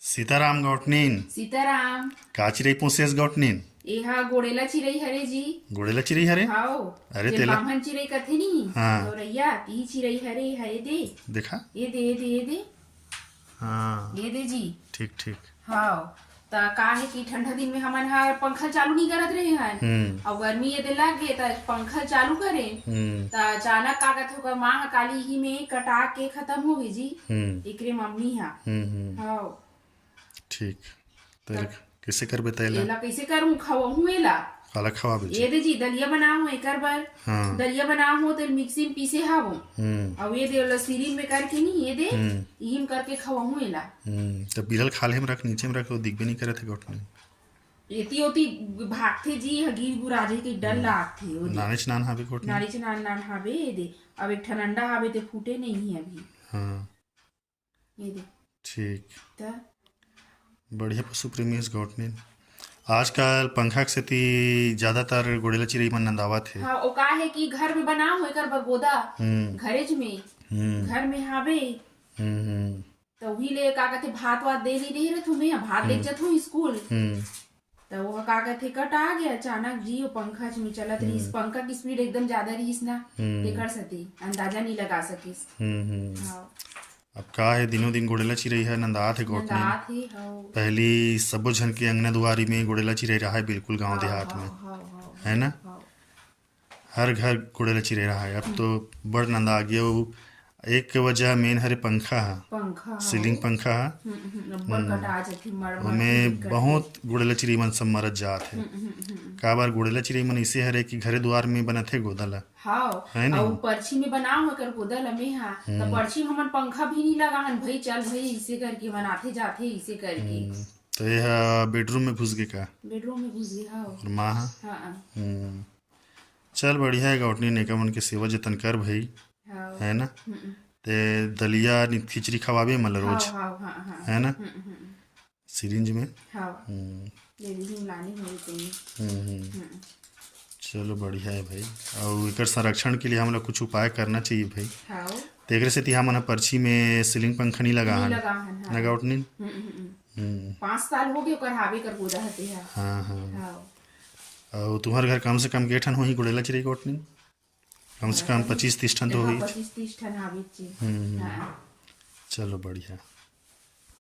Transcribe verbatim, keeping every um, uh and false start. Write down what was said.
सीताराम गौटनीन। सीताराम। का चिरई पोसेस गौटनीन? एहा गोड़ेला चिरई हरे जी। गोड़ेला चिरई हरे? हाओ। अरे जे तेला- बाम्हन चिरई कथे नी। हाँ। गौरैया, ती चिरई हरे, हरे दे। देखा। ये दे, ये दे, ये दे। हाँ, ये दे जी। ठीक ठीक। हाओ। त का हे कि ठंडा दिन में हमन ह पंखा चालू नहीं करत रहे हन। हम्म। अउ गर्मी ये दे लग गे त पंखा चालू करे। हम्म। त अचानक का कथे ओकर माँ ह काली ही में कटा के खत्म हो गई जी। हम्म। एकरे मम्मी ह। हम्म हम्म। हाओ। ठीक। तेला कैसे करबे तेला? एला कैसे करूँ, खवाहूँ एला? काला खवाबे जी? ये दे जी, दलिया बनाहूँ एकर बर। हाँ। दलिया बनाहूँ तेल मिक्सी में पीसे हावो। हम्म। अउ ये दे ओला सिरिंज में करके नहीं, ये दे हम्म। इही में करके खवाहूँ एला। हम्म। तब बिलल खाल्हे में रख, नीचे में रख, वो दिखबे नहीं करत हे गौटनीन। एती ओती भागथे जी, ह गिर गुरा जाही के डर लागथे। ओ दे। नानेच नान हाबे गौटनीन। नानेच नान नान हाबे, ये दे। अब एक ठन अंडा हाबे ते फूटे नहीं है अभी। हाँ। ये दे। ठीक। त बढ़िया पशु प्रेमी हस गौटनीन। आजकल पंखा के सेती ज्यादातर गोड़ेला चिरई मन नंदावत हे। हाँ, ओ का हे कि घर में बनाहूँ एकर बर गोदा। हम्म। घरेज में। हम्म। घर में हाबे। हम्म हम्म। त उही ले का कथे भात वात दे नहीं दे रहे तुम्हें, भात देख जथो स्कूल। हम्म। त वो का कथे कटा गया अचानक जी, वो पंखा में चलत रहिस, पंखा की स्पीड एकदम ज्यादा रहिस ना, हम्म। तेकर सेती अंदाजा नहीं लगा सकिस। हम्म हम्म। हाँ। अब का हे, दिनों दिन गोड़ेला चिरई ह नंदात हे गौटनीन। नंदात हे, हाँ। पहली सबो झन के अंगना दुआरी में गोड़ेला चिरई रहाय बिल्कुल गांव हाँ, देहात में, हाँ, हाँ, हाँ। है ना? हाँ। हर घर गोड़ेला चिरई रहाय। अब तो बड़ नंदा गे। वो एक वजह मेन हरे पंखा ह, पंखा, हाँ। सीलिंग पंखा ह। हम्म, हम्म, अब्बड़ कटा जाथे, मड़ मड़ ओमे के करके। बहुत गोड़ेला चिरई मन सब मरत जात हे। हम्म, हम्म, हम्म। का बार गोड़ेला चिरई मन इसे हरे कि घरे दुआर में बनत हे गोदा ला। हाँ, है नहीं? अउ परछी में बनाहूँ एकर गोदा ल में हा, त परछी में हमन पंखा भी नहीं लगाहन, भाई चल भाई, इसे करके मन आथे जाथे, इसे करके। हम्म, तो ये ह बेडरूम में घुस गे का? बेडरूम में घुस गे, हाँ। और माँ ह? हाँ, हम्म, चल बढ़िया हे गौटनीन, एकर मन के सेवा जतन कर भाई, हाँ। है ना? हम्म, ते दलिया नि खिचड़ी खवाबे मन ला रोज, हाँ, हाँ, हाँ, हाँ। है ना? हम्म, हम्म, हम्म। सिरिंज में। हाँ। हम्म, ये भी लाने होंगे कहीं। हम्म, हम्म। हम्म। चलो बढ़िया हे भाई। अउ एकर संरक्षण के लिए हमला कुछ उपाय करना चाहिए भाई। हाँ। तो एकरे सेती हमन ह परछी में सीलिंग पंखा नहीं लगाहन। नहीं लगाहन, हाँ। ना गौटनीन? हम्म, हम्म, हम्म। हम्म, पाँच साल हो गए ओकर हावे कर गोदा हते हा। हाँ हाँ। हाँ। अउ तुम्हार घर कम से कम के ठन होही गोड़ेला चिरई गौटनीन? कम से कम पच्चीस तीस ठन तो हाँ, होही। पच्चीस तीस ठन हावे जी। हम्म, हम्म। हाँ। चलो बढ़िया।